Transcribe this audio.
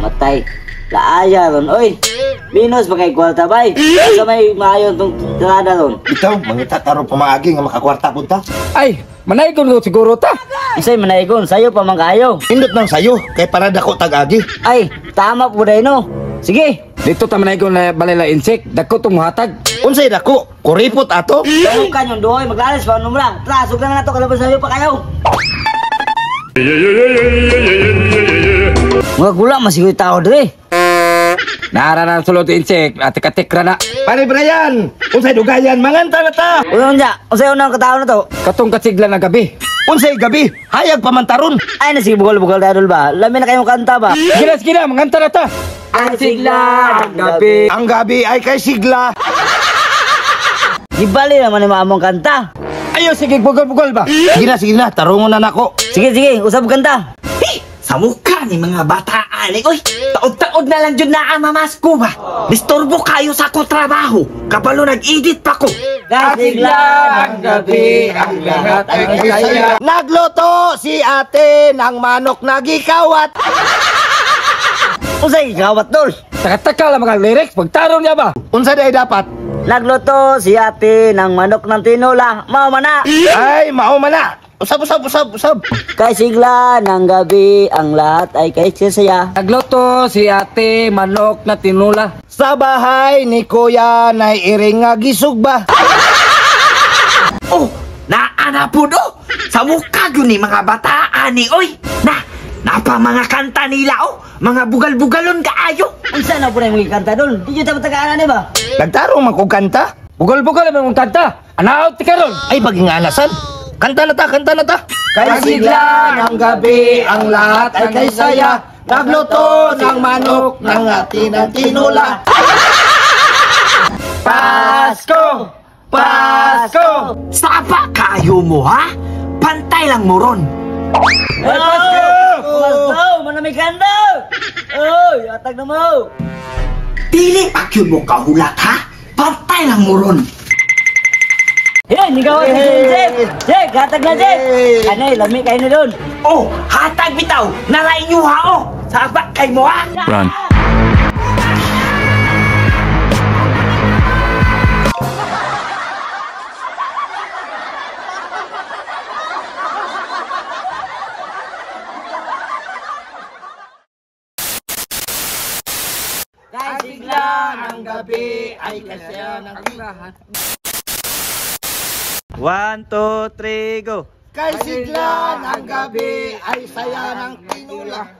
Matay. Laaya ron, oy. Minus pa kay kwarta bay. Asa may maayo tong tirada ron. Bitaw, mangita taro pamaagi nga makakwarta punta. Ay, manaygon ko siguro ta. Isay manaygon, sayo pa man kayo. Indot nang sayo, kay para dako tag-agi. Ay, tama po dahil no. Sige. Dito ta manaygon na balay la insect, dako tong muhatag. Unsay dako? Kuripot ato? Tanong ka yung duhoy, maglalis pa numra. Tara, sugdan na to, kalaban sayo pa kayo. Mga gula, masigoy tao dire. Nara na sulod insect, atik-atik ra na. Pare Brian, unsay dugayan manganta na ta. Uy, unja, unsay unang katao na to? Katong kasigla na gabi. Unsay gabi? Hayag pa man taron. Ay, na sige bugal-bugal dahil ba? Lami na kayong kanta ba? Sige na, sige na, manganta na ta. Ang sigla ng gabi. Ang gabi ay kay sigla. Gibali naman ni maamong kanta. Ayo, sige, bugal-bugal ba? Sige na, tarungon na nako. Sige, sige, usab kanta. Sa mukha ni mga bataan eh. Uy, taod-taod na lang dyan na ang mamasko ba? Disturbo kayo sa akong trabaho. Kabalo nag-edit pa ko. Kasigla ng gabi, ang lahat ay kaya. Nagluto si ate ng manok na gikawat. Unsay gikawat tol? Taka-taka lang mga lyrics, pagtarong niya ba? Unsa day dapat? Nagluto si ate ng manok ng tinula. Mao man na. Ay, mao man na. Usab, usab, usab, usab. Kay sigla ng gabi, ang lahat ay kay saya. Nagluto si ate manok na tinula. Sa bahay ni Kuya nay iring nga gisugba. Oh, naana po do. Sa mukha yun ni mga bataan ni oy. Na, napa mga kanta nila oh. Mga bugal-bugalon kaayo. Unsa na po na yung mga kanta dol? Di yun tayo tagaan ni ba? Nagtarong man kog kanta. Bugal-bugal ang mga kanta. Anaot ti karon. Ay, paginganasan. Kanta na ta, kanta na ta. Kay sigla ng gabi, ang lahat ay kay saya. Nagluto ng manok ng ate ng tinula. Pasko! Pasko! Saba kayo mo ha? Pantay lang mo ron. Pasko! Pasko! Manamig kanta! Oy, atag na mo! Dili pa yun mo kahulat ha? Pantay lang mo ron. Hey, nigawan si Jack! Jack, hatag na Jack! Anay, lami kayo na doon. Oh, hatag bitaw! Narain nyo ha oh! Saba kay mo ha? Run. Kay sigla Ang gabi ay kasya ng lahat. 1, 2, 3, go! Kay sigla ng gabi ay saya ng tinula.